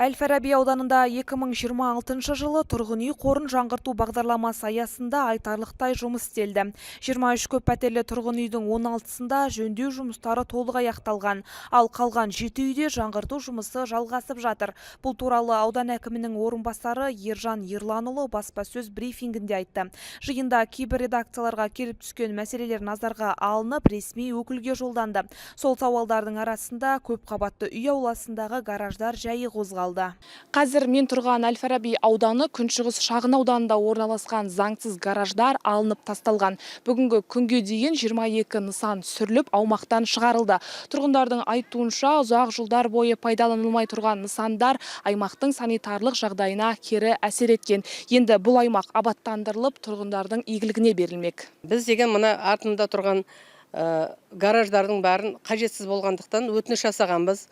Әл-Фараби ауданында 2026 жылы тұрғын үй қорын жаңғырту бағдарламасы аясында айтарлықтай жұмыс істелді. 23 көп пәтерлі тұрғын үйдің 16-сында жөндеу жұмыстары толық аяқталған. Ал қалған 7 үйде жаңғырту жұмысы жалғасып жатыр. Бұл туралы аудан әкімінің орынбасары Ержан Ерланұлы баспасөз брифингінде айтты. Жиында кейбір редакцияларға келіп түскен мәселелер назарға алынып, ресми өкілге жолданды. Сол сауалдардың арасында көп қабатты үй ауласындағы гараждар жайы қозғалды. Қазір мен тұрған Әл-Фараби ауданы Күншығыс шағын ауданында орналасқан заңсыз гараждар алынып тасталған. Бүгінгі күнге дейін 22 нысан сүріліп, аумақтан шығарылды. Тұрғындардың айтуынша, ұзақ жылдар бойы пайдаланылмай тұрған нысандар аймақтың санитарлық жағдайына кері әсер еткен. Енді бұл аймақ абаттандырылып, тұрғындардың игілігіне берілмек. Біз деген мына артында тұрған гараждардың бәрін қажетсіз болғандықтан өтініш жасағанбыз.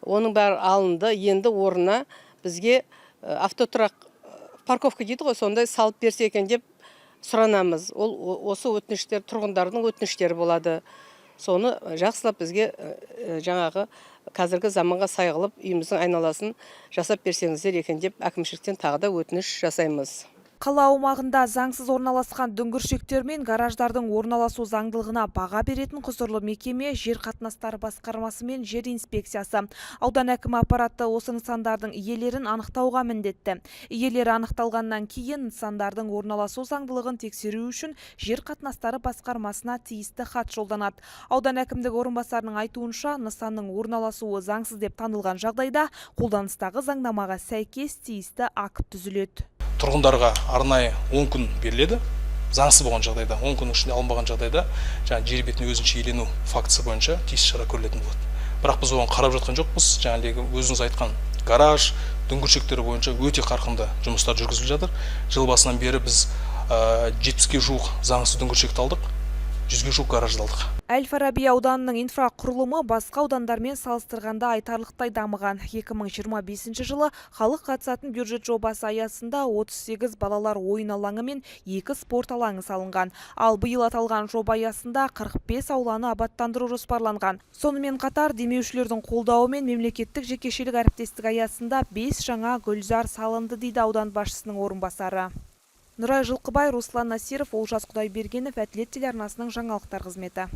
Оның бәрі алынды. Енді орнына бізге автотұрақ, парковка дейді ғой, сондай салып берсе екен деп сұранамыз. Ол осы өтініштер тұрғындардың өтініштері болады. Соны жақсылап бізге жаңағы қазіргі заманға сай қылып үйіміздің айналасын жасап берсеңіздер екен деп әкімшіліктен тағы да өтініш жасаймыз. Қала аумағында заңсыз орналасқан дүңгіршектер мен гараждардың орналасу заңдылығына баға беретін құзырлы мекеме — жер қатынастары басқармасы мен жер инспекциясы. Аудан әкімі аппараты осы нысандардың иелерін анықтауға міндетті. Иелері анықталғаннан кейін нысандардың орналасу заңдылығын тексеру үшін жер қатынастары басқармасына тиісті хат жолданады. Аудан әкімдігі орынбасарының айтуынша, нысанның орналасуы заңсыз деп танылған жағдайда қолданыстағы заңнамаға сәйкес тиісті акт түзіледі. Тұрғындарға арнайы 10 күн беріледі. Заңсыз болған жағдайда, 10 күннің ішінде алынбаған жағдайда, жаңағы жер бетін өзінше иелену фактісі бойынша тиісті шара көрілетін болады. Бірақ біз оған қарап жатқан жоқпыз. Жаңағы өзіңіз айтқан гараж, дүңгіршектері бойынша өте қарқынды жұмыстар жүргізіліп жатыр. Жыл басынан бері біз 70-ке жуық заңсыз дүңгіршекті алдық, 100-ге жуық гаражды алдық. Әл-Фараби ауданының инфрақұрылымы басқа аудандармен салыстырғанда айтарлықтай дамыған. 2025 жылы халық қатысатын бюджет жобасы аясында 38 балалар ойын алаңы мен 2 спорт алаңы салынған. Ал биыл аталған жоба аясында 45 ауланы абаттандыру жоспарланған. Сонымен қатар демеушілердің қолдауымен мемлекеттік жекешелік әріптестік аясында 5 жаңа гүлзар салынды, дейді аудан басшысының орынбасары. Нұрай Жылқыбай, Руслан Насиров, Олжас Құдайбергенов, Әділет телеарнасының жаңалықтар қызметі.